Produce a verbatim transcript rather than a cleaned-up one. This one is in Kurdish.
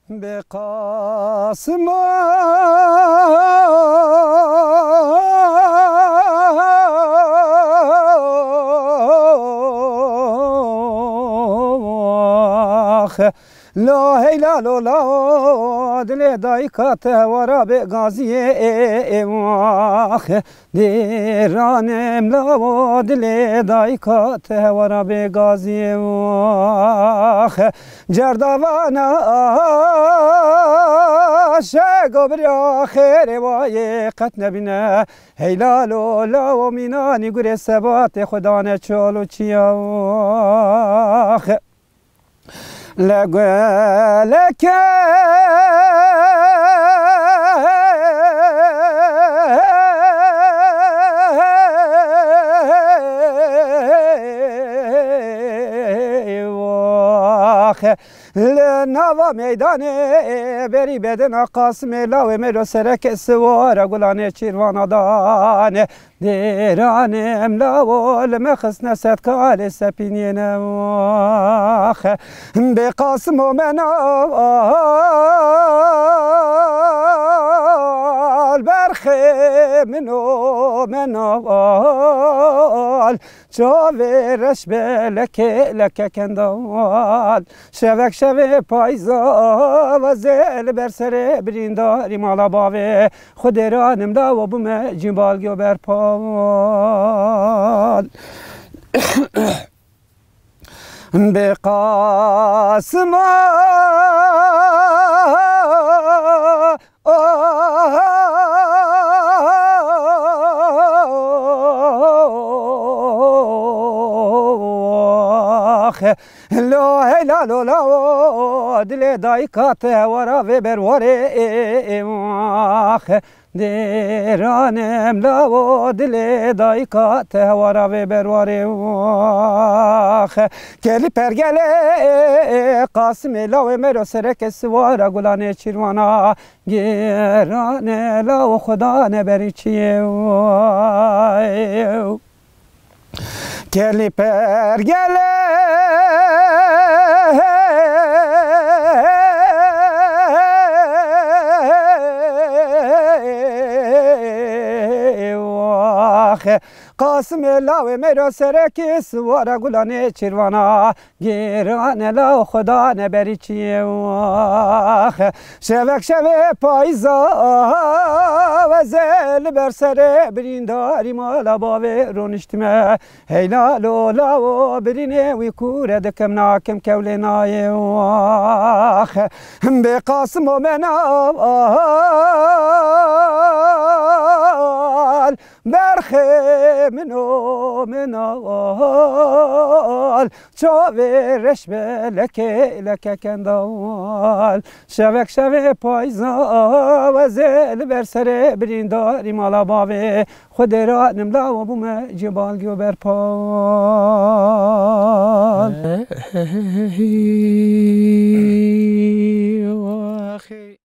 Bi Qasima Lo heyla lo la dilê dayika te wara bê gaziyê wax. Dêranim lawo dilê dayika te wara bê gaziyê wax. Cerdavana şego birya xêrê wayê qet nebîne. Heyla lo lawo mînanî gurê sebatê xwe dane çol û çiya wax. Li gulekê wax. Li nava meydanê berî bedena Qasimê lawê mero sereke siwara gulanê çîrvana dane. Dêranim lawo li me xistne sedkalê sepîniyê newaxe. Bê Qasimo menal, berxê min o menal. Çavê reş be leke leke kendal. Şevek şevê payza wezê li ber serê birîndarî mala bavê. Xwedê ranim lawo bûme cîmbal giyo berpal. Bi Qasima Ax, lo heyla lo lawo dilê dayika te wara vê berwarê. Ax, dêranim lawo dilê dayika te wara vê berwarê. Ax, kelî pergelê Qasimê lawê mero sereke siwara gulanê çîrvana. Gêrane lawo xwe dane berî çiyê. Kelî pergele wax. Qasimê lawê mero serekê siwara gulanê çîrvana. Gêrane law xwe dane berî çiyê wax. Şevek şevê payîza wezê li ber serê birîndarî mala bavê roniştime. Heyla lo lawo birînê wî kûre dikim nakim kewlê nayê wax. Bê Qasimo menal. Berxê min o menal, çavê reş be leke leke kendal. Şevek şevê payza wezê li ber serê birîndarî mala bavê. Xwedê ranim lawa bûme cêbal giyo berpal.